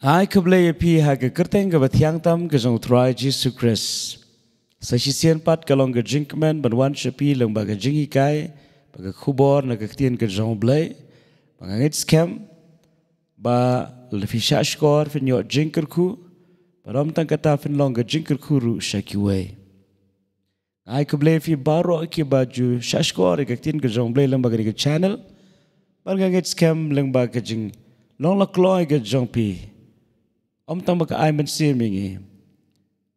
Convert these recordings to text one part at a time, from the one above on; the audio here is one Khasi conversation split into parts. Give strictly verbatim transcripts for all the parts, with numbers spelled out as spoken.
Ai khublei ïa phi ha ka kyrteng kaba thiang tam ka jong u Trai Jisu Khrist. Sa shisien pat ka long ka jingkmen ban wan sha phi lyngba ka jinghikai bad ka khubor na ka ktien ka jong u Blei. Ba nga ngeit skhem ba lada phi shahshkor phin ïoh jingkyrkhu, bad ym tang kata phin long ka jingkyrkhu ruh sha kiwei. Ai khublei phi baroh kiba ju shahshkor ïa ka ktien ka jong u Blei lyngba kane ka channel. Bad nga ngeit skhem lyngba ka jinglong la kloi ka jong phi, ym tang ba ka ai mynsiem ïa ngi,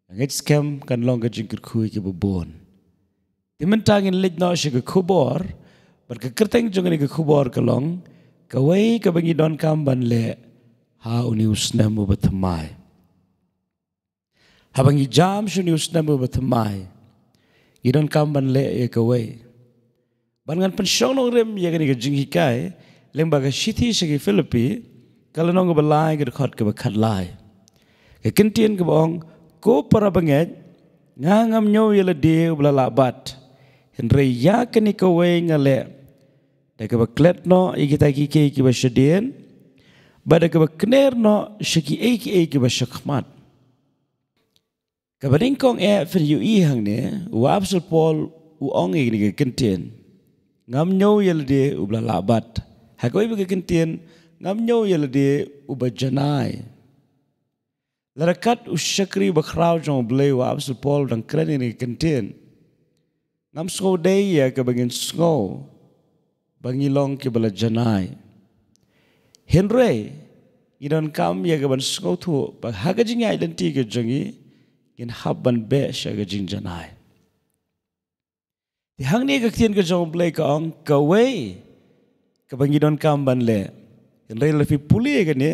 nga ngeit skhem kan long ka jingkyrkhu ïa kiba bun. Te mynta ngin leit noh sha ka khubor, bad ka kyrteng jong kane ka khubor ka long, kawei kaba ngi donkam ban leh ha une u snem uba thymmai. Haba ngi jam sha une u snem uba thymmai, ngi donkam ban leh ïa kawei. Bad ngan pynshong nongrim ïa kane ka jinghikai lyngba ka shithi sha ki Philippi, ka lynnong kaba lai, ka dkhot kaba khatlai. Ka ktien kaba ong, ko para bangeit, nga ngam ñiew ïa lade uba la lah bat, hynrei ïa kane kawei nga leh, da kaba klet noh ïa kita kiei kiei kiba shadien, bad da kaba kner noh sha kiei kiei kiba shakhmat. Kaba nyngkong eh phin ïohi hangne, u apostol Paul u ong ïa kane ka ktien, ngam ñiew ïa lade uba la lah bat. Ha kawei pat ka ktien, ngam ñiew ïa lade uba janai. Lada kat u shakri bakhraw jong u Blei u apostol Paul u dang kren ïa kane ka ktien, ngam sngew dei ïa kaba ngin sngew ba ngi long kiba la janai. Hynrei ngi donkam ïa kaban sngewthuh ba ha ka jingïaid lynti ka jong ngi, ngin hap ban beh sha ka jingjanai. Te hangne ka ktien ka jong u Blei ka ong kawei kaba ngi donkam ban leh. Hynrei lada phi pule ïa kane,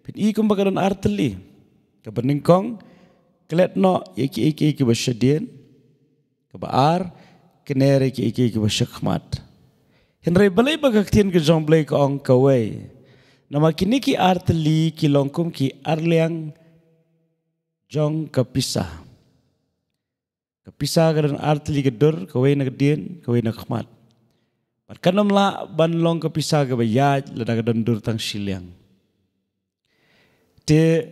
phin i kumba ka don ar tylli. Kaba nyngkong, klet noh ïa kiei kiei kiba shadien. Kaba ar, kner ïa kiei kiei kiba shakhmat. Hynrei balei ba ka ktien ka jong u Blei ka ong kawei? Namar kine ki ar tylli ki long kum ki ar liang jong ka pisa. Ka pisa ka don ar tylli ka dur, kawei na ka dien, kawei na ka khmat. Bad kan ym lah ban long ka pisa kaba ïaid lada ka don dur tang shiliang. Te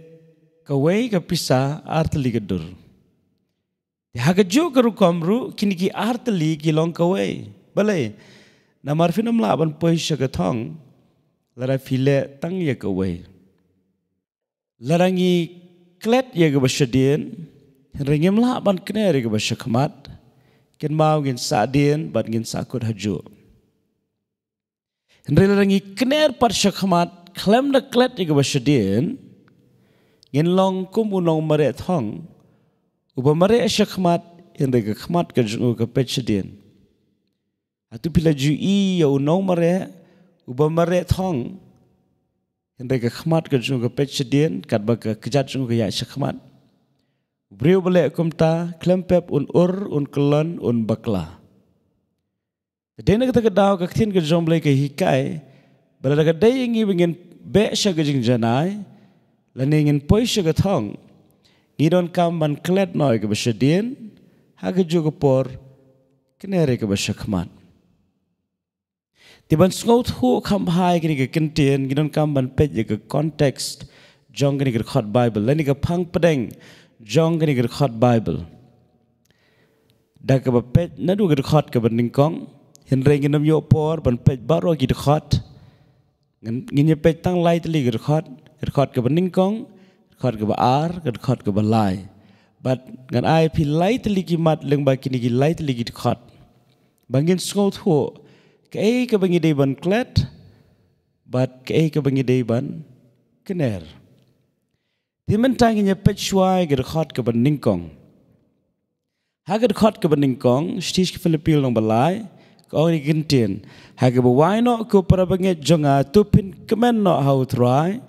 kawei ka pisa, ar tylli ka dur. Te ha kajuh ka rukom ruh kine ki ar tylli ki long kawei. Balei? Namar phin ym lah ban poi sha ka thong lada phi leh tang ïa kawei. Lada ngi klet ïa kaba shadien, hynrei ngim lah ban kner ïa kaba shakhmat, kynmaw ngin sahdien bad ngin sahkut hajuh. Hynrei lada ngi kner pat shakhmat khlem da klet ïa kaba shadien, ngin long kum u nongmareh thong uba mareh shakhmat, hynrei ka khmat ka jong u ka peit shadien. Hato phi la ju ïohi ïa u nongmareh uba mareh thong, hynrei ka khmat ka jong u ka peit shadien, katba ka kjat jong u ka ïaid shakhmat? U briew uba leh kumta khlem pep un ur, un kyllon, un bakla. Te dei na kata ka daw ka ktien ka jong u Blei ka hikai ba lada ka dei ïa ngi ba ngin beh sha ka jingjanai lane ngin poi sha ka thong, ngi donkam ban klet noh ïa kaba shadien, ha kajuh ka por kner ïa kaba shakhmat. Te ban sngewthuh kham bha ïa kane ka ktien, ngi donkam ban peit ïa ka context jong kane ka dkhot Baibl lane ka phang pdeng jong kane ka dkhot Baibl. Da kaba peit naduh ka dkhot kaba nyngkong, hynrei ngin ym ïoh por ban peit baroh ki dkhot. Ngin, ngin ïa peit tang lai tylli ki dkhot, ka dkhot kaba nyngkong, ka dkhot kaba ar, ka dkhot kaba lai. Bad ngan ai phi lai tylli ki mat lyngba kine ki lai tylli ki dkhot, ba ngin sngewthuh kaei kaba ngi dei ban klet bad kaei kaba ngi dei ban kner. Te mynta ngin ïa peit shuwa ïa ka dkhot kaba nyngkong. Ha ka dkhot kaba nyngkong, shithi sha ki Philippi lynnong ba lai, ka ong ïa kane ka ktien, ha kaba wai noh ko para bangeit jong nga, to phin kmen noh ha u Trai.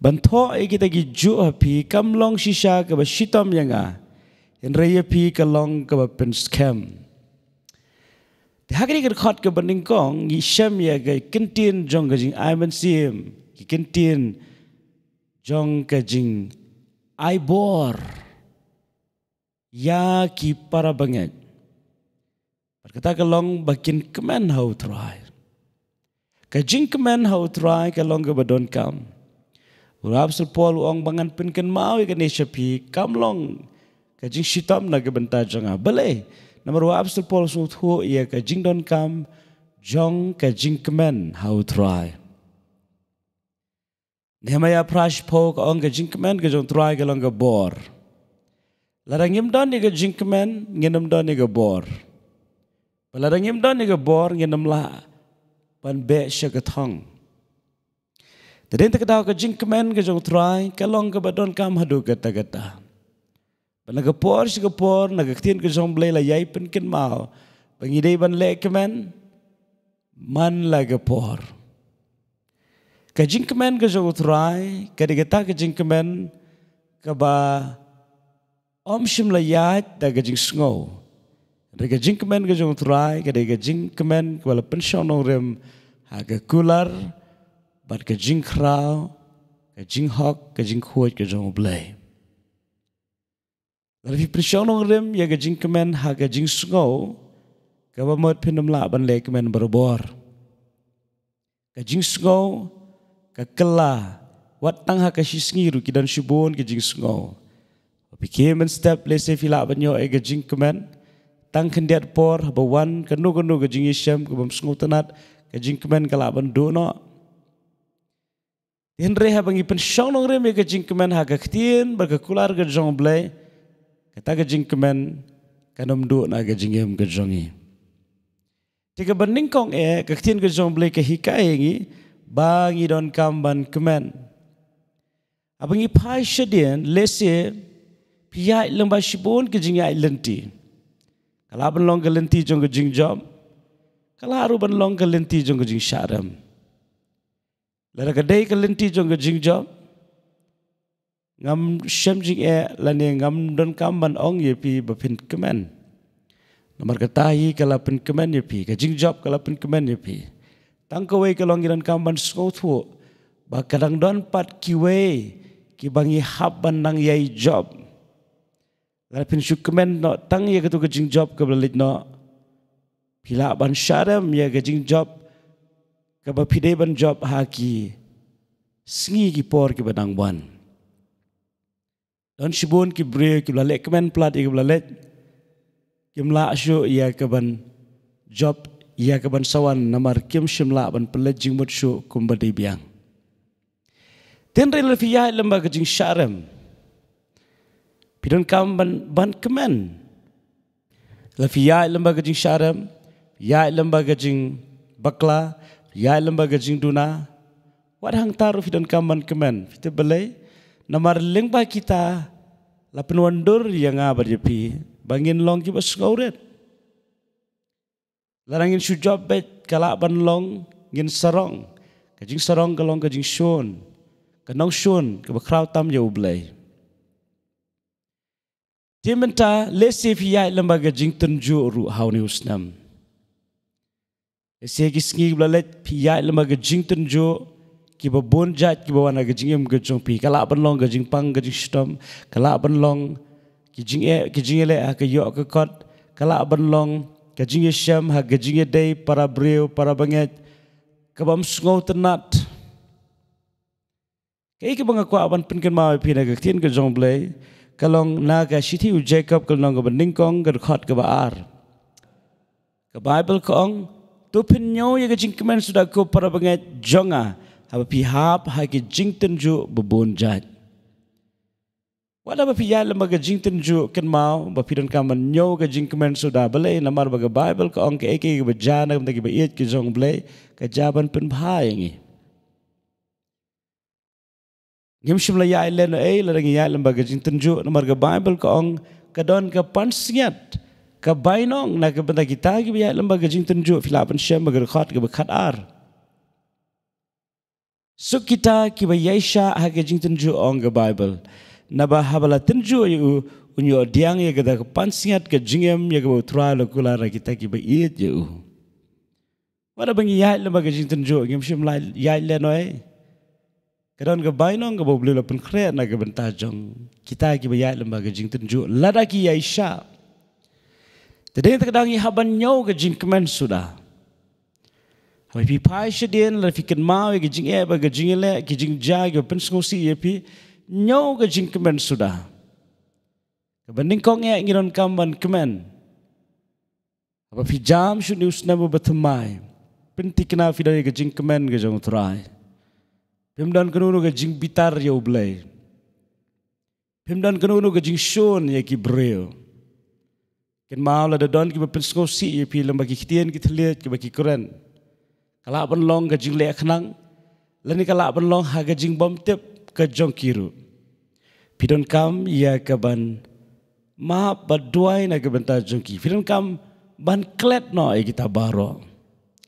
Ban thoh ïa kita kijuh ha phi kam long shisha kaba shitom ïa nga, hynrei ïa phi ka long kaba pynskhem. Te ha kane ka dkhot kaba nyngkong ngi shem ïa ka ktien jong ka jingai mynsiem, ka ktien jong ka jingai bor ïa ki para bangeit. Bad kata ka long ba kin kmen ha u Trai. Ka jingkmen ha u Trai ka long kaba donkam. Bad u Apostol Paul u ong ba ngan pynkynmaw ïa kane sha phi kam long ka jingshitom na ka bynta jong nga. Balei? Namar u Apostol Paul u sngewthuh ïa ka jingdonkam jong ka jingkmen ha u Trai. Nehemiah phra shiphew ka ong ka jingkmen ka jong u Trai ka long ka bor. Lada ngim don ïa ka jingkmen, ngin ym don ïa ka bor. Bad lada ngim don ïa ka bor, ngin ym lah ban beh sha ka thong. Te dei kata ka daw ka jingkmen ka jong u Trai ka long kaba donkam haduh katta katta. Bad na ka por sha ka por, na ka ktien ka jong u Blei la ïai pynkynmaw ba ngi dei ban leh kmen man la ka por. Ka jingkmen ka jong u Trai ka dei kata ka jingkmen kaba ym shym la ïaid da ka jingsngew. Hynrei ka jingkmen ka jong u Trai ka dei ka jingkmen kaba la pynshong nongrim ha ka kular bad ka jingkhraw, ka jinghok, ka jingkhuid ka jong u Blei. Lada phi pynshong nongrim ïa ka jingkmen ha ka jingsngew, kaba mut phin ym lah ban leh kmen barabor. Ka jingsngew ka kylla, wat tang ha ka shi sngi ruh ki don shibun ka jingsngew. Phi khie mynstep lehse phi lah ban ïoh ïa ka jingkmen. Tang khyndiat por haba wan kano kano ka jingïashem kaba ym sngewtynnat, ka jingkmen ka lah ban duh noh. Hynrei haba ngi pynshong nongrim ïa ka jingkmen ha ka ktien bad ka kular ka jong u Blei, kata ka jingkmen kan ym duh na ka jingim ka jong ngi. Te kaba nyngkong eh, ka ktien ka jong u Blei ka hikai ïa ngi ba ngi donkam ban kmen. Haba ngi phai shadien, lehse phi ïaid lyngba shibun ka jingïaid lynti. Ka lah ban long ka lynti jong ka jingjop, ka lah ruh ban long ka lynti jong ka jingshah rem. Lada ka dei ka lynti jong ka jingjop, ngam shem jingeh lane ngam donkam ban ong ïa phi ba phin kmen. Namar kata hi ka la pynkmen ïa phi, ka jingjop ka la pynkmen ïa phi. Tang kawei ka long ngi donkam ban sngewthuh ba ka dang don pat kiwei kiba ngi hap ban nang ïai jop. Lada phin shu kmen noh tang ïa katu ka jingjop kaba la leit noh, phi lah ban shah rem ïa ka jingjop kaba phi dei ban jop ha ki sngi ki por kiba dang wan. Don shibun ki briew kiba la leh kmen palat ïa kaba la leit, kim lah shuh ïa kaban jop ïa kaban sa wan namar kim shym lah ban pynleit jingmut shuh kumba dei biang. Hynrei lada phi ïaid lyngba ka jingshah rem, phi donkam ban, ban kmen. Lada phi ïaid lyngba ka jingshah rem, ïaid lyngba ka jingbakla, ïaid lyngba ka jingduna, wat hangta ruh phi donkam ban kmen. Phi tip balei? Namar lyngba kita la pynwandur ïa nga bad ïa phi ba ngin long kiba sngewrit. Lada ngin shu jop beit ka lah ban long ngin sarong. Ka jingsarong ka long ka jingshun, ka nongshun kaba khraw tam ïa U Blei. Te mynta lehse phi ïaid lyngba ka jingtynjuh ruh ha une u snem. Lehse ki sngi kiba la leit phi ïaid lyngba ka jingtynjuh kiba bun jait kiba wan ha ka jingim ka jong phi. Ka lah ban long ka jingpang ka jingshitom, ka lah ban long ki jingeh ki jingïaleh ha ka ïoh ka kot, ka lah ban long ka jingïashem ha ka jingïadei para briew para bangeit kaba ym sngewtynnat. Kaei kaba nga kwah ban pynkynmaw ïa phi na ka ktien ka jong U Blei ka long na ka shithi u Jakob ka lynnong kaba nyngkong ka dkhot kaba ar. Ka Baibl ka ong, to phin ñiew ïa ka jingkmen suda ko para bangeit jong nga, haba phi hap ha ki jingtynjuh ba bun jait. Wat haba phi ïaid lyngba ka jingtynjuh kynmaw ba phi donkam ban ñiew ka jingkmen suda, balei? Namar ba ka Baibl ka ong kaei kaei kaba jia na ka bynta kiba ïeit ki jong U Blei ka jia ban pynbha ïa ngi. Ngim shym la ïaid lehnohei lada ngi ïaid lyngba ka jingtynjuh, namar ka Baibl ka ong ka don ka pansngiat ka bainong na ka bynta kita kiba ïaid lyngba ka jingtynjuh. Phi lah ban shem ba ka dkhot kaba khatar. Suk kita kiba ïaishah ha ka jingtynjuh, ong ka Baibl. Naba haba la tynjuh ïa u, un ïoh pdiang ïa kata ka pansngiat ka jingim ïa kaba U Trai u la kular ïa kita kiba ïeit ïa u. Wat haba ngi ïaid lyngba ka jingtynjuh, ngim shym la ïaid lehnohei. Ka don ka bainong kaba U Blei u la pynkhreh na ka bynta jong kita kiba ïaid lyngba ka jingtynjuh lada ki ïaishah. Te dei kata ka daw ngi hap ban ñiew ka jingkmen suda. Haba phi phai shadien, lada phi kynmaw ïa ka jingeh bad ka jingïaleh, ki jingjia kiba pynsngewsih ïa phi, ñiew ka jingkmen suda. Kaba nyngkong eh ngi donkam ban kmen. Haba phi jam sha une u snem uba thymmai, pynthikna phi don ïa ka jingkmen ka jong U Trai. Phim don kano kano ka jingbitar ïa U Blei. Phim don kano kano ka jingshun ïa ki briew. Kynmaw lada don kiba pynsngewsih ïa phi lyngba ki ktien ki thylliej kiba ki kren, ka lah ban long ka jingleh khnang, lane ka lah ban long ha ka jingbymtip ka jong ki ruh. Phi donkam ïa ka ban map bad duwai na ka bynta jong ki. Phi donkam ban klet noh ïa kita baroh.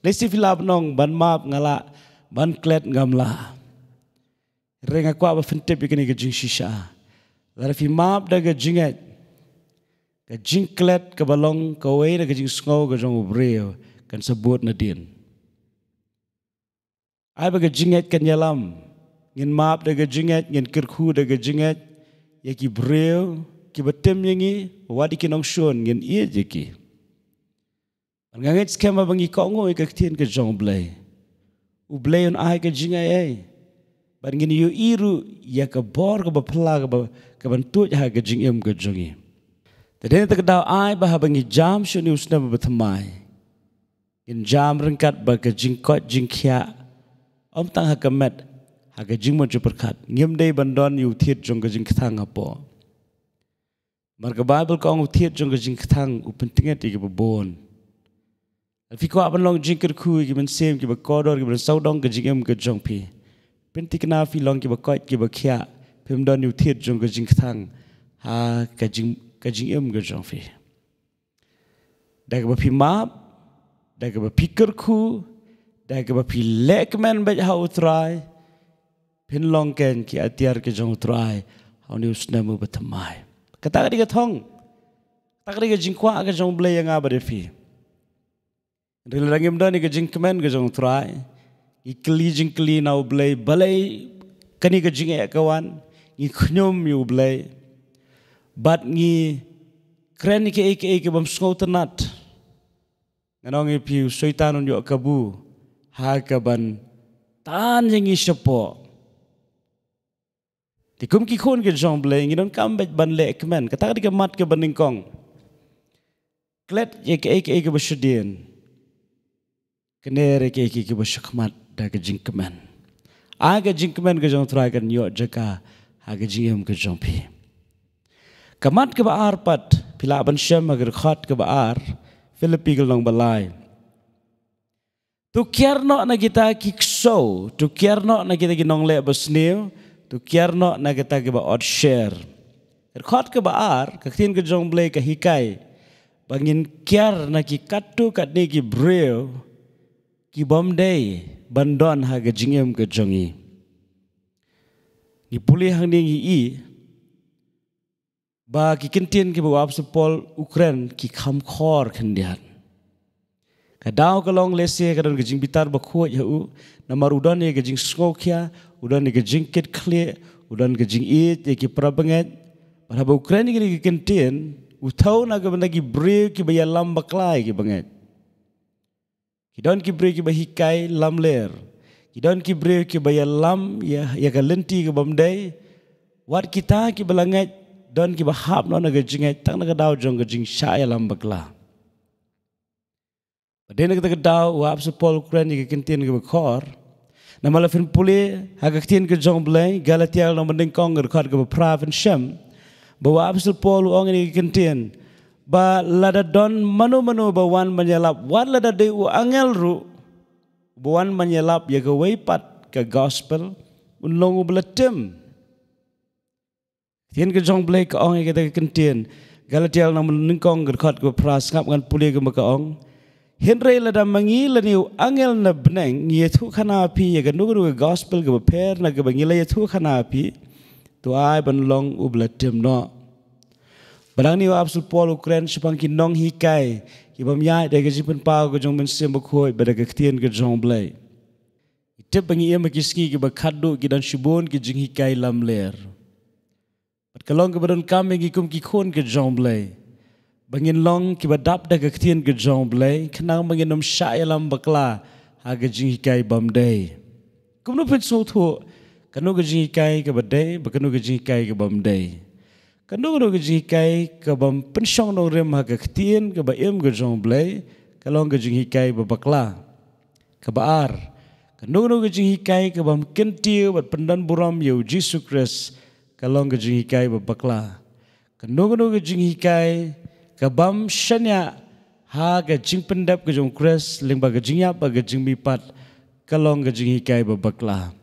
Lehse phi lah ban ong ban map nga lah, ban klet ngam lah. Hynrei nga kwah ba phin tip ïa kane ka jingshisha. Lada phi map da ka jingngeit, ka jingklet kaba long kawei na ka jingsngew ka jong u briew kan sa bud nadien. Ai ba ka jingngeit kan ïalam. Ngin map da ka jingngeit, ngin kyrkhu da ka jingngeit ïa ki briew kiba tim ïa ngi, wat ïa ki nongshun, ngin ïeit ïa ki. Bad nga ngeit skhem ba ngi kohnguh ïa ka ktien ka jong U Blei, U Blei un ai ka jingaiei. Bad ngin ïohi ruh ïa ka bor kaba phylla kaba, kaban tuid ha ka jingim ka jong ngi. Te dei na kata ka daw ai ba haba ngi jam sha une u snem uba thymmai, ngin jam ryngkat bad ka jingkoit jingkhiah, ym tang ha ka met, ha ka jingmut jingpyrkhat. Ngim dei ban don ïa u thied jong ka jingkthang hapoh. Namar ka Baibl ka ong u thied jong ka jingkthang u pyntnget ïa kiba bun. Lada phi kwah ban long jingkyrkhu ïa ki mynsiem kiba kordor kiban sawdong ka jingim ka jong phi, pynthikna phi long kiba koit kiba khiah, phim don ïa u thied jong ka jingkthang ha ka jing, ka jingim ka jong phi. Da kaba phi map, da kaba phi kyrkhu, da kaba phi leh kmen beit ha U Trai, phin long kein ki atiar ki jong U Trai ha une u snem uba thymmai. Kata ka dei ka thong, kata ka dei ka jingkwah ka jong U Blei ïa nga bad ïa phi. Hynrei lada ngim don ïa ka jingkmen ka jong U Trai, ngi kylli jingkylli na U Blei balei kane ka jingeh ka wan, ngi khñium ïa U Blei. Bad ngi kren ïa kiei kiei ki bym sngewtynnat. Ngan ong ïa phi, u Soitan un ïoh kabu ha kaban tan ïa ngi shapoh. Te kum ki khun ki jong U Blei ngi donkam beit ban leh kmen. Kata ka dei ka mat kaba nyngkong. Klet ïa kiei kiei kiba shadien. Kner ïa kiei kiei kiba shakhmat da ka jingkmen. Ai ka jingkmen ka jong U Trai kan ïoh jaka ha ka jingim ka jong phi. Ka mat kaba ar pat, phi lah ban shem ha ka dkhot kaba ar, Philippi ka lynnong ba lai. To kiar noh na kita ki ksew, to kiar noh na kita ki nongleh basniew, to kiar noh na kita kiba ot sher. Ka dkhot kaba ar, ka ktien ka jong U Blei ka hikai ba ngin kiar na ki katto katne ki briew ki bym dei ban don ha ka jingim ka jong ngi. Ngi pule hangne ngi i ba ki kyntien kiba u apostol Paul u kren ki kham khor khyndiat. Ka daw ka long lehse ka don ka jingbitar bakhuid ha u, namar u don ïa ka jingsngewkhia, u don ïa ka jingkitkhlieh, u don ka jingïeit ïa ki para bangeit. Bad haba u kren ïa kine ki kyntien, u thew na ka bynta ki briew kiba ïalam bakla ïa ki bangeit. Ki don ki briew kiba hikai lamler. Ki don ki briew kiba ïalam ïa, ïa ka lynti kaba ym dei. Wat kita kiba la ngeit, don kiba hap noh na ka jingngeit tang na ka daw jong ka jingshah ïalam bakla. Bad dei na kata ka daw u apostol Paul u kren ïa ka kyntien kaba khor. Namar la phin pule ha ka ktien ka jong U Blei, Galatia ka lynnong ba nyngkong ka dkhot kaba phra phin shem ba u apostol Paul u ong ïa ka kyntien ba lada don mano mano ba wan ban ïalap, wat lada dei u angel ruh ba wan ban ïalap ïa kawei pat ka gospel, un long uba la tim. Ktien ka jong U Blei ka ong ïa kata ka kyntien, Galatia ka lynnong ba nyngkong ka dkhot kaba phra, sngap ngan pule kumba ka ong. Hynrei lada ma ngi lane u angel na bneng ngi ïathuhkhana ha phi ïa kano kano ka gospel kaba pher na kaba ngi la ïathuhkhana ha phi, to ai ban long uba la tim noh. Bad hangne u apostol Paul u kren shaphang ki nonghikai ki bym ïaid da ka jingpynpaw ka jong u Mynsiem Bakhuid bad da ka ktien ka jong U Blei. Ngi tip ba ngi im ha ki sngi kiba khatduh, ki don shibun ki jinghikai lamler. Bad ka long kaba donkam ïa ngi kum ki khun ka jong U Blei ba ngin long kiba dap da ka ktien ka jong U Blei, khnang ba ngin ym shah ïalam bakla ha ka jinghikai bym dei. Kumno phin sngewthuh kano ka jinghikai kaba dei bad kano ka jinghikai ka bym dei? Kano kano ka jinghikai ka bym pynshong nongrim ha ka ktien kaba im ka jong U Blei ka long ka jinghikai ba bakla. Kaba ar, kano kano ka jinghikai ka bym kyntiew bad pyndonburom ïa U Jisu Khrist ka long ka jinghikai ba bakla. Kano kano ka jinghikai ka bym shaniah ha ka jingpyndep ka jong U Khrist lyngba ka jingïap bad ka jingmihpat ka long ka jinghikai ba bakla.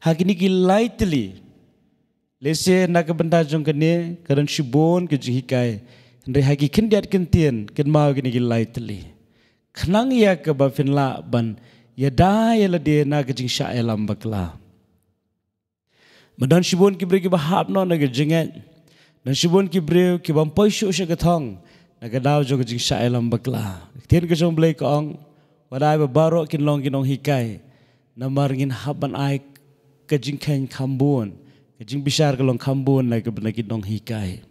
Ha kine ki lai tylli, lehse na ka bynta jong kane ka don shibun ka jinghikai, hynrei ha ki khyndiat kyntien kynmaw kine ki lai tylli, khnang ïa kaba phin lah ban ïada ïa lade na ka jingshah ïalam bakla. Ba don shibun ki briew kiba hap noh na ka jingngeit. Don shibun ki briew ki bym poi shuh sha ka thong na ka daw jong ka jingshah ïalam bakla. Ka ktien ka jong U Blei ka ong, wat ai ba baroh kin long ki nonghikai, namar ngin hap ban ai ka jingkheiñ kham bun, ka jingbishar ka long kham bun na ka bynta ki nonghikai.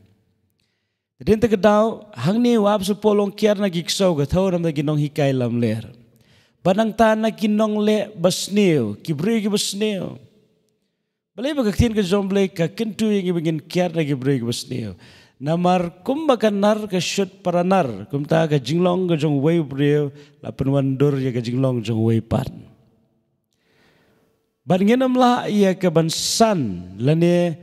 Te dei na kata ka daw, hangne u Apostol Paul u ong kiar na ki ksew ka thew na ka bynta ki nonghikai lamler, bad nangta na ki nongleh basniew, ki briew kiba sniew. Balei ba ka ktien ka jong U Blei ka kyntu ïa ngi ba ngin kiar na ki briew kiba sniew? Namar kumba ka nar ka shut para nar, kumta ka jinglong ka jong uwei u briew la pynwandur ïa ka jinglong jong uwei pat. Bad ngin ym lah ïa ka ban san lane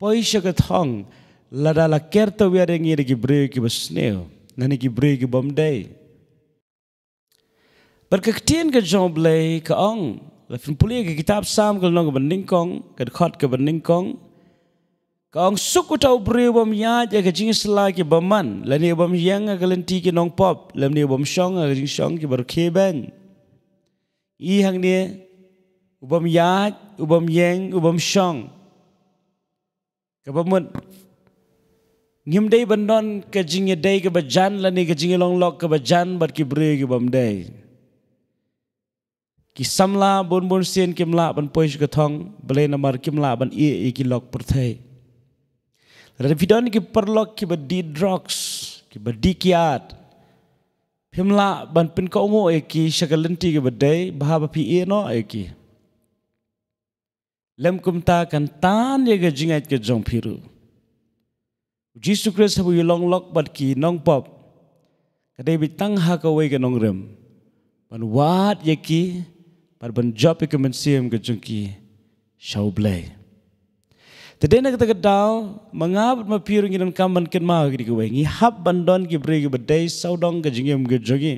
poi sha ka thong lada la ker tawiar ïa ngi da ki briew kiba sniew lane ki briew ki bym dei. Bad ka ktien ka jong U Blei ka ong, la phin pule ka kitab Salm ka lynnong kaba nyngkong, ka dkhot kaba nyngkong, ka ong, suk uta u briew u bym ïaid ha ka jingïasylla ki bymman, lane u bym ïeng ha ka lynti ki nongpop, lane u bym shong ha ka jingshong kiba rkhie beiñ. I hangne, u bym ïaid, u bym ïeng, u bym shong. Kaba mut, ngim dei ban don ka jingïadei kaba jan lane ka jingïalong lok kaba jan bad ki briew ki bym dei. Ki samla bun bun sien kim lah ban poi sha ka thong, balei? Namar kim lah ban ïeh ïa ki lok pyrthei. Lada phi don ki paralok kiba dih drugs, kiba dih kiad, phim lah ban pynkohnguh ïa ki sha ka lynti kaba dei, bha ba phi ïeh noh ïa ki. Lym kumta kan tan ïa ka jingngeit ka jong phi ruh. U Jisu Khrist haba u ïalong lok bad ki nongpop, ka dei beit tang ha kawei ka nongrim, ban wad ïa ki bad ban jop ïa ka mynsiem ka jong ki sha U Blei. Te dei na kata ka daw, ma nga bad ma phi ruh ngi donkam ban kynmaw ïa kine kiwei, ngi hap ban don ki briew kiba dei sawdong ka jingim ka jong ngi.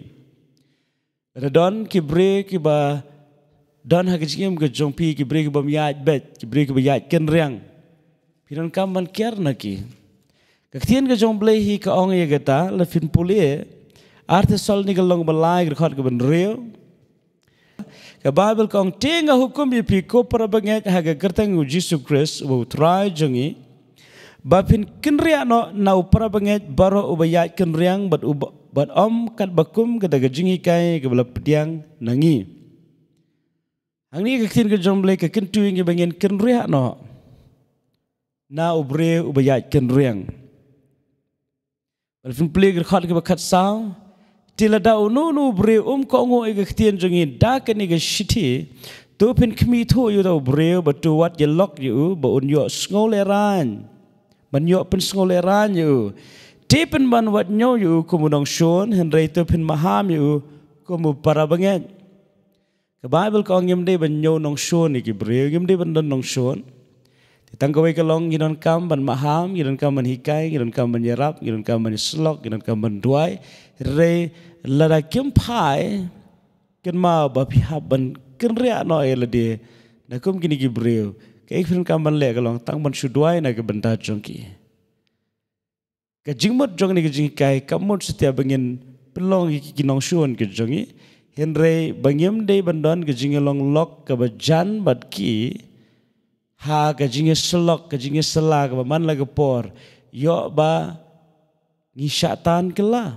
Lada don ki briew kiba don ha ka jingim ka jong phi, ki briew ki bym ïaid beit, ki briew kiba ïaid kynriang, phi donkam ban kiar na ki. Ka ktien ka jong U Blei hi ka ong ïa kata, la phin pule Ar Thessalonika lynnong ba lai, ka dkhot kaba hynriew. Ka Baibl ka ong, te nga hukum ïa phi ko para bangeit ha ka kyrteng U Jisu Khrist uba U Trai jong ngi, ba phin kynriah noh na u para bangeit baroh uba ïaid kynriang bad uba, bad ym katba kum kata ka jinghikai kaba la pdiang na ngi. Hangne ka ktien ka jong U Blei ka kyntu ïa ngi ba ngin kynriah noh na u briew uba ïaid kynriang. Bad phin pule ka dkhot kaba khatsaw. Te lada uno uno u briew um kohnguh ïa ka ktien jong ngi da kane ka shithi, to phin khmih thuh ïa uta u briew bad to wat ïalok ïa u ba un ïohsngew lehraiñ, ban ïoh pynsngew lehraiñ ïa u. Te pynban wat ñiew ïa u kum u nongshun, hynrei to phin maham ïa u kum u para bangeit. Ka Baibl ka ong ngim dei ban ñiew nongshun ïa ki briew, ngim dei ban don nongshun. Te tang kawei ka long, ngi donkam ban maham, ngi donkam ban hikai, ngi donkam ban ïarap, ngi donkam ban ïasyllok, ngi donkam ban duwai. Hynrei lada kim phai, kynmaw ba phi hap ban kynriah noh ïa lade na kum kine ki briew. Kaei phi donkam ban leh ka long tang ban shu duwai na ka bynta jong ki. Ka jingmut jong kane ka jinghikai kam mut satia ba ngin pynlong ïa ki, ki nongshun ki jong ngi, hynrei ba ngim dei ban don ka jingïalong lok kaba jan bad ki ha ka jingïasyllok, ka jingïasylla kaba man la ka por, ïoh ba ngi shah tan kylla.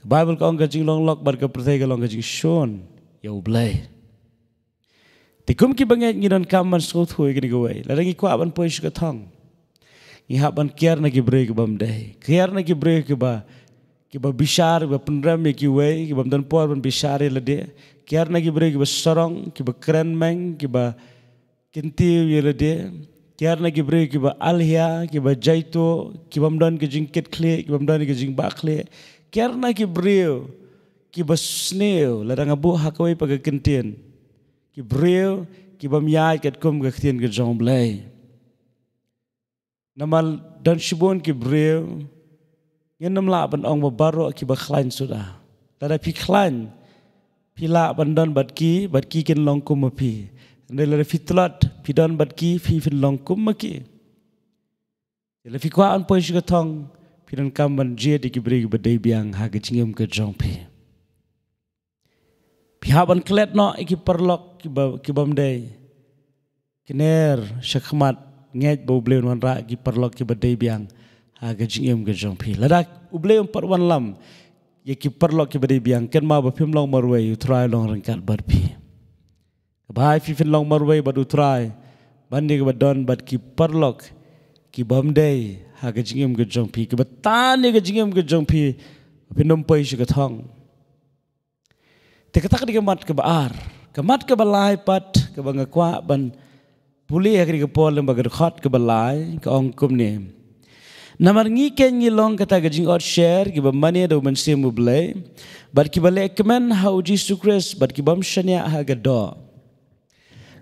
Ka Baibl ka ong ka jinglong lok bad ka pyrthei ka long ka jingshun ïa U Blei. Te kum ki bangeit ngi donkam ban sngewthuh ïa kine kiwei. Lada ngi kwah ban poi sha ka thong, ngi hap ban kiar na ki briew ki bym dei, kiar na ki briew kiba, kiba bishar, kiba pynrem ïa kiwei, kiba ym don por ban bishar ïa lade. Kiar na ki briew kiba sarong, kiba kren meng, kiba kyntiew ïa lade. Kiar na ki briew kiba alhia, kiba jaituh, kiba ym don ka jingkitkhlieh, kiba ym don ka jingbahkhlieh. Kiar na ki briew kiba sniew, lada nga buh ha kawei pat ka kyntien. Ki briew kiba ym ïaid katkum ka ktien ka jong U Blei. Namar don shibun ki briew, ngin ym lah ban ong ba baroh kiba khlaiñ suda. Lada phi khlaiñ, phi lah ban don bad ki, bad ki kin long kum ma phi. Hynrei lada phi tlot, phi don bad ki, phi phin long kum ma ki. Lada phi kwah ban poi sha ka thong, phi donkam ban jied ïa ki briew kiba dei biang ha ka jingim ka jong phi. Phi hap ban klet noh ïa ki paralok kiba, kiba ym dei. Kner shakhmat, ngeit ba U Blei un wanrah ïa ki paralok kiba dei biang ha ka jingim ka jong phi. Lada U Blei um pat wanlam ïa ki paralok kiba dei biang, kynmaw ba phim long marwei, U Trai long ryngkat bad phi. Kaba ai phi phin long marwei bad U Trai ban ïa kaba don bad ki paralok kiba ym dei ha ka jingim ka jong phi, kiba tan ïa ka jingim ka jong phi, phin ym poi sha ka thong. Te kata ka dei ka mat kaba ar. Ka mat kaba lai pat, kaba nga kwah ban pule ha kane ka por lyngba ka dkhot kaba lai, ka ong kumne. Namar ngi keiñ ngi long kata ka jingotsher, kiba mane da U Mynsiem U Blei, bad kiba leh kmen ha U Jisu Khrist, bad ki bym shaniah ha ka doh.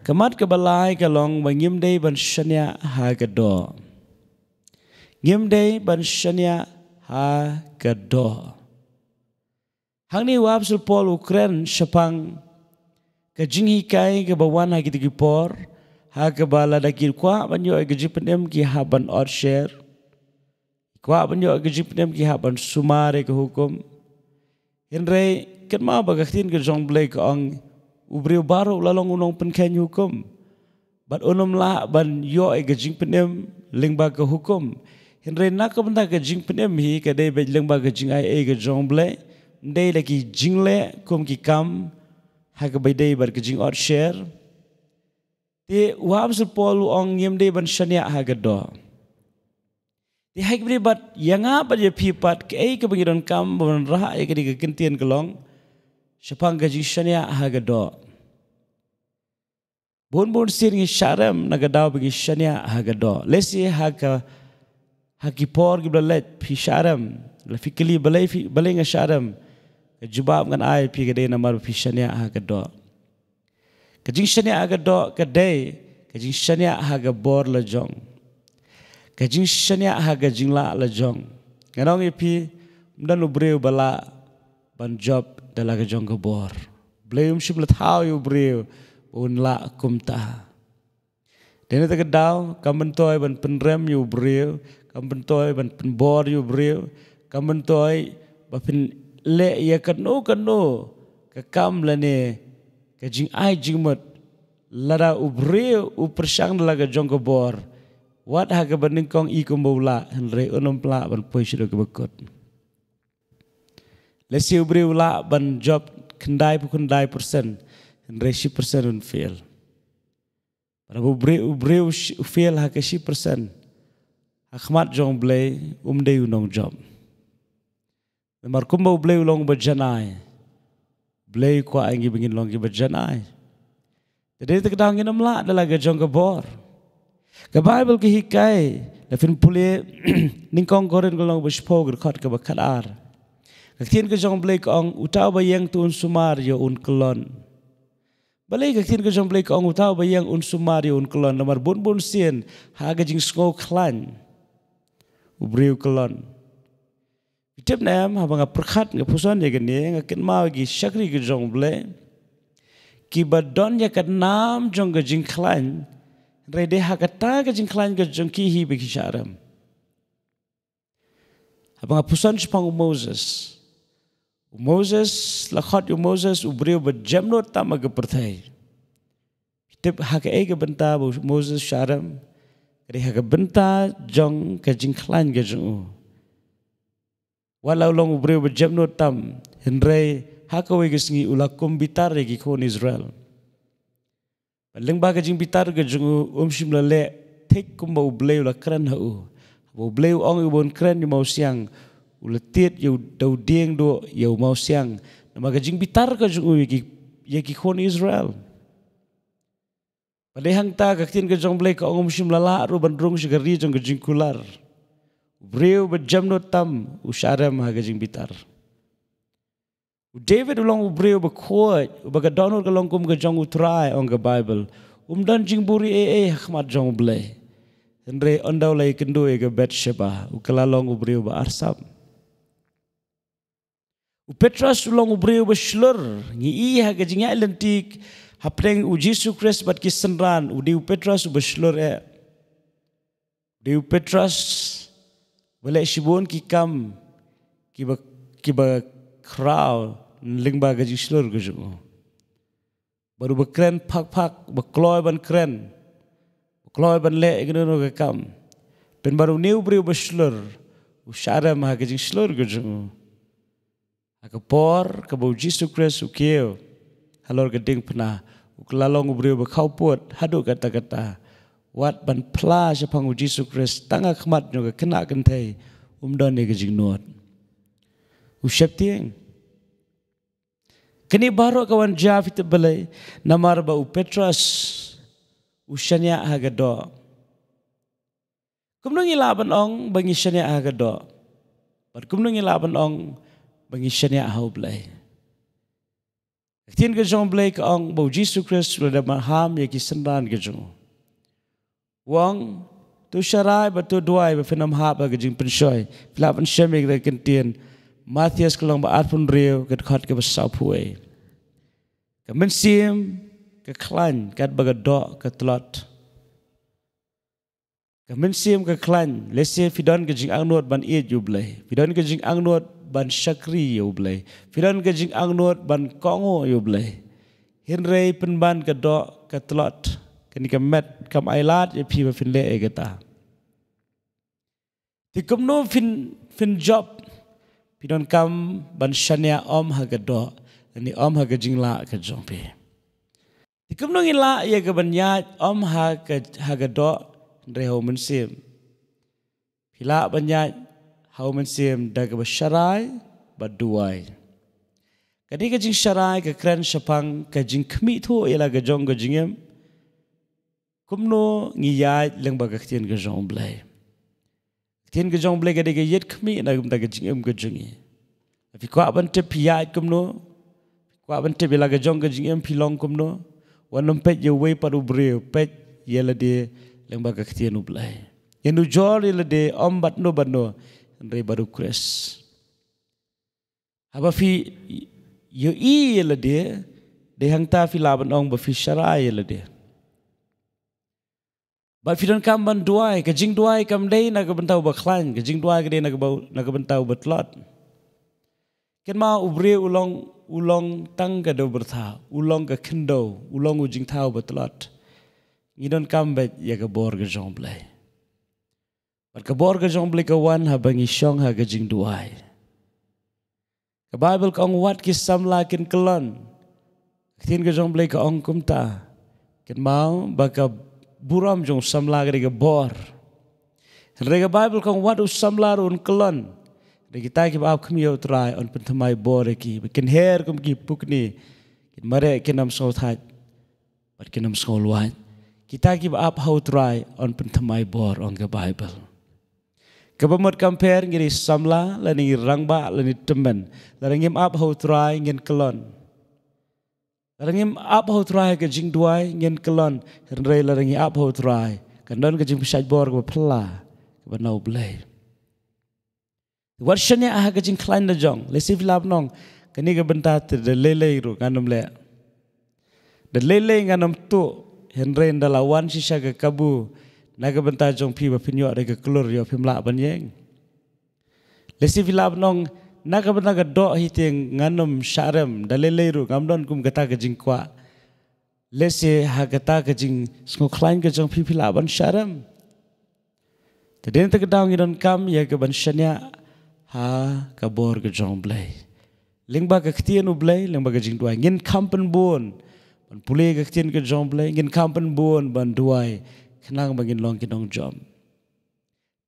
Ka mat kaba lai ka long ba ngim dei ban shaniah ha ka doh. Ngim dei ban shaniah ha ka doh. Hangne u Apostol Paul u kren shaphang ka jinghikai kaba wan ha kito ki por, ha kaba lada ki kwah ban ïoh ïa ka jingpynim ki hap ban otsher. Ki kwah ban ïoh ïa ka jingpynim ki hap ban sumar ïa ka hukum. Hynrei kynmaw ba ka ktien ka jong U Blei ka ong, u briew baroh u la long u nongpynkheiñ hukum. Bad un ym lah ban ïoh ïa ka jingpynim lyngba ka hukum. Hynrei na ka bynta ka jingpynim hi ka dei beit lyngba ka jingaiei ka jong U Blei. Ym dei da ki jingleh kum ki kam ha kaba ïadei bad ka jingotsher. Te u Apostol Paul u ong ngim dei ban shaniah ha ka doh. Te ha kaba ïadei bad ïa nga bad ïa phi pat, kaei kaba ngi donkam ban rah ïa kane ka kyntien ka long shaphang ka jingshaniah ha ka doh. Bun bun sien ngi shah rem na ka daw ba ngi shaniah ha ka doh. Lehse ha ka, ha ki por kiba la leit phi shah rem. La phi kylli balei phi, balei nga shah rem. Ka jubab ngan ai phi ka dei namar ba phi shaniah ha ka doh. Ka jingshaniah ha ka doh ka dei ka jingshaniah ha ka bor la jong. Ka jingshaniah ha ka jinglah la jong. Ngan ong ïa phi, ym don u briew ba lah ban jop da la ka jong ka bor. Blei um shym la thaw ïa u briew ba un lah kumta. Dei na kata ka daw kam myntoi ban pynrem ïa u briew, kam myntoi ban pynbor ïa u briew, kam myntoi ba pynleh ïa kano kano ka kam lane ka jingai jingmut. Lada u briew u pyrshang da la ka jong ka bor, wat ha kaba nyngkong i kumba u lah, hynrei un ym lah ban poi sha ka bakut. Lehse u briew u lah ban jop khyndai phew khyndai percent, hynrei shi percent un fail. Bad haba u briew, u briew shi, u fail ha ka shi percent, ha khmat jong U Blei um dei u nongjop. Namar kumba U Blei u long uba janai, U Blei u kwah ïa ngi ba ngin long kiba janai. Te dei na kata ka daw ngin ym lah da la ka jong ka bor. Ka Baibl ka hikai, la phin pule, nyngkong Korinth ka lynnong ba shiphew ka dkhot kaba khatar. Ka ktien ka jong U Blei ka ong, uta uba ïeng to un sumar ïa u un kyllon. Balei ka ktien ka jong U Blei ka ong uta uba ïeng un sumar ïa u un kyllon, namar bun bun sien ha ka jingsngew khlaiñ u briew u kyllon. Phi tip ne em, haba nga pyrkhat nga pyrshang ïa kane, nga kynmaw ïa ki shakri ka jong U Blei kiba don ïa ka nam jong ka jingkhlaiñ, hynrei dei ha kata ka jingkhlaiñ ka jong ki hi ba ki shah rem. Haba nga pyrshang shaphang u Moses. U Moses, la khot ïa u Moses u briew ba jemnud tam ha ka pyrthei. Phi tip ha kaei ka bynta ba u Moses u shah rem? Ka dei ha ka bynta jong ka jingkhlaiñ ka jong u. Wat la u long u briew ba jemnud tam, hynrei ha kawei ka sngi u la kum bitar ïa ki khun Israel. Bad lyngba ka jingbitar ka jong u, um shym la leh thik kumba U Blei u la kren ha u. Haba U Blei u ong ïa u ba un kren ïa u mawsiang, U la tied ïa u, da u dieng duh ïa u mawsiang. Namar ka jingbitar ka jong u ïa ki, ïa ki khun Israel. Bad dei hangta ka ktien ka jong U Blei ka ong, um shym la lah ruh ban rung sha ka ri jong ka jingkular. U briew ba jemnud tam u shah rem ha ka jingbitar. U David u long u briew ba khuid, uba ka dohnud ka long kum ka jong U Trai, ong ka Baibl. Um don jingbuhrieh ei ei ha khmat jong U Blei. Hynrei ynda u la ïakynduh ïa ka Bathsheba, u ka la long u briew ba arsap. U Petros u long u briew ba shlur. Ngi i ha ka jingïaid lynti hapdeng U Jisu Khrist bad ki synran, u dei u Petros uba shlur eh. U dei u Petros ba leh shibun ki kam kiba, kiba khraw lyngba ka jingshlur ka jong u. Bad uba kren phak phak, ba kloi ban kren, ba kloi ban leh ïa kano kano ka kam. Pynban une u briew ba shlur u shah rem ha ka jingshlur ka jong u. Ha ka por kaba U Jisu Khrist u kiew halor ka diengphna, u ka la long u briew ba khawpud haduh katta katta. Wat ban phla shaphang U Jisu Khrist tang ha khmat jong ka khynnah kynthei, um don ïa ka jingnud. U sheptieng. Kane baroh ka wan jia, phi tip balei? Namar ba u Petros u shaniah ha ka doh. Kumno ngi lah ban ong ba ngi shaniah ha ka doh? Bad kumno ngi lah ban ong ba ngi shaniah ha U Blei? Ka ktien ka jong U Blei ka ong ba U Jisu Khrist u la dep ban ham ïa ki synran ka jong u. U ong, to sharai bad to duwai ba phin ym hap ha ka jingpynshoi. Phi lah ban shem ïa ka ktien Mathaios ka lynnong ba arphew hynriew, ka dkhot kaba sawphew wei. Ka mynsiem ka khlaiñ katba ka doh ka tlot. Ka mynsiem ka khlaiñ, lehse phi don ka jingangnud ban ïeit ïa U Blei. Phi don ka jingangnud ban shakri ïa U Blei. Phi don ka jingangnud ban kohnguh ïa U Blei. Hynrei pynban ka doh ka tlot, kane ka met kam ailad ïa phi ba phin leh ïa kata. Te kumno phin, phin jop? Phi donkam ban shaniah ym ha ka doh, lane ym ha ka jinglah ka jong phi. Te kumno ngin lah ïa ka ban ïaid ym ha ka, ha ka doh, hynrei ha u mynsiem? Phi lah ban ïaid ha u mynsiem da kaba sharai bad duwai. Kane ka jingsharai ka kren shaphang ka jingkhmih thuh ïa la ka jong ka jingim. Kumno ngi ïaid lyngba ka ktien ka jong U Blei? Ktien ka jong U Blei ka dei ka ïit khmih na ka bynta ka jingim ka jong ngi. Phi kwah ban tip phi ïaid kumno? Phi kwah ban tip ïa la ka jong ka jingim phi long kumno? Wat nym peit ïa uwei pat u briew, peit ïa lade lyngba ka ktien U Blei. Ïanujor ïa lade ym bad no bad no, hynrei bad U Khrist. Haba phi ïohi ïa lade, dei hangta phi lah ban ong ba phi sharai ïa lade. Bad phi donkam ban duwai, ka jingduwai kam dei na ka bynta uba khlaiñ, ka jingduwai ka dei na ka ba, na ka bynta uba tlot. Kynmaw, u briew u long, u long tang ka dewbyrtha, u long ka khyndew, u long u jingthaw ba tlot. Ngi donkam beit ïa ka bor ka jong U Blei. Bad ka bor ka jong U Blei ka wan haba ngi shong ha ka jingduwai. Ka Baibl ka ong, wat ki samla kin kyllon. Ka ktien ka jong U Blei ka ong kumta. Kynmaw ba ka burom jong u samla ka dei ka bor. Hynrei ka Baibl ka ong, wat u samla ruh un kyllon. Hynrei kita kiba ap khmih ïa U Trai yn pynthymmai bor ïa ki. Ba kin her kum ki pukni, kin mareh, kin ym sngewthait, bad kin ym sngewlwait. Kita kiba ap ha U Trai yn pynthymmai bor, ong ka Baibl. Kaba mut kam pher ngi dei samla lane ngi rangbah lane tymmen, lada ngim ap ha U Trai ngin kyllon. Lada ngim ap ha U Trai ha ka jingduwai ngin kyllon. Hynrei lada ngi ap ha U Trai, kan don ka jingpynshaitbor kaba phylla kaba na U Blei. Wat shaniah ha ka jingkhlaiñ la jong. Lehse phi lah ban ong, kane ka bynta te da lei lei ruh ngan ym leh. Da lei lei ngan ym tuh, hynrei ynda la wan shisha ka kabu na ka bynta jong phi ba phin ïoh da ka klur, ïoh phim lah ban ïeng. Lehse phi lah ban ong, na ka bynta ka doh hi te ngan ym shah rem, da lei lei ruh ngam don kum kata ka jingkwah. Lehse ha kata ka jingsngewkhlaiñ ka jong phi phi lah ban shah rem. Te dei na kata ka daw ngi donkam ïa ka ban shaniah ha ka bor ka jong U Blei. Lyngba ka ktien U Blei, lyngba ka jingduwai. Ngin kham pynbun ban pule ka ktien ka jong U Blei, ngin kham pynbun ban duwai, khnang ba ngin long ki nongjop.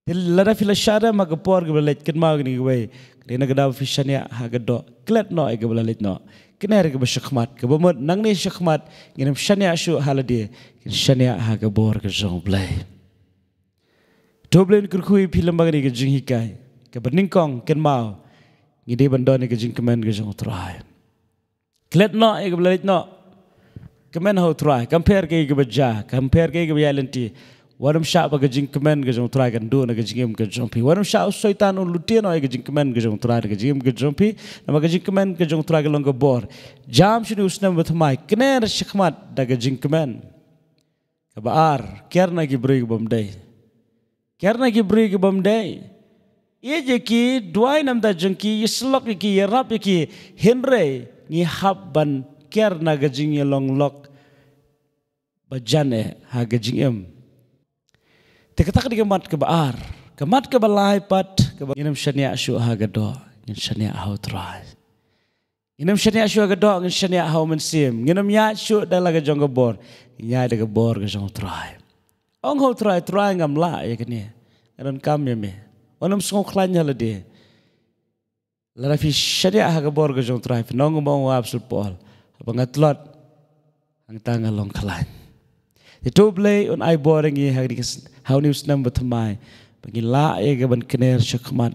Te lada phi la shah rem ha ka por kaba la leit, kynmaw kane kawei, ka dei na ka daw ba phi shaniah ha ka doh. Klet noh ïa kaba la leit noh. Kner ïa kaba shakhmat, kaba mut nangne shakhmat ngin ym shaniah shuh ha lade, ngin shaniah ha ka bor ka jong U Blei. To U Blei un kyrkhu ïa phi lyngba kane ka jinghikai. Kaba nyngkong, kynmaw, ngi dei ban don ïa ka jingkmen ka jong U Trai. Klet noh ïa kaba la leit noh. Kmen ha U Trai, kam pher kaei kaba jia, kam pher kaei kaba ïaid lynti. Wat nym shah ba ka jingkmen ka jong U Trai kan duh na ka jingim ka jong phi. Wat nym shah u Soitan un lute noh ïa ka jingkmen ka jong U Trai na ka jingim ka jong phi. Namar ka jingkmen ka jong U Trai ka long ka bor. Jam sha une u snem ba thymmai, kner shakhmat da ka jingkmen. Kaba ar, kiar na ki briew kibym dei. Kiar na ki briew kibym dei. Ïeit ïa ki, duwai na bynta jong ki, ïasyllok ïa ki, ïarap ïa ki, hynrei ngi hap ban kiar na ka jingïalong lok ba jan eh ha ka jingim. Te kata ka dei ka mat kaba ar. Ka mat kaba lai pat, kaba ngin ym shaniah shuh ha ka doh, ngin shaniah ha U Trai. Ngin ym shaniah shuh ha ka doh, ngin shaniah ha U Mynsiem. Ngin ym ïaid shuh da la ka jong ka bor, ngin ïaid da ka bor ka jong U Trai. Ong ha U Trai, Trai, ngam lah ïa kane. Nga donkam ïa me. Wat nym sngewkhlaiñ ha lade. Lada phi shaniah ha ka bor ka jong U Trai, phin ong kumba ong u Apostol Paul, haba nga tlot, hangta nga long khlaiñ. Te to U Blei un ai bor ïa ngi ha kane ka s-, ha une u snem ba thymmai, ba ngin lah ïa ka ban kner shakhmat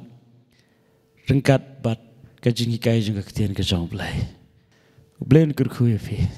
ryngkat bad ka jinghikai jong ka ktien ka jong U Blei. U Blei un kyrkhu ïa phi.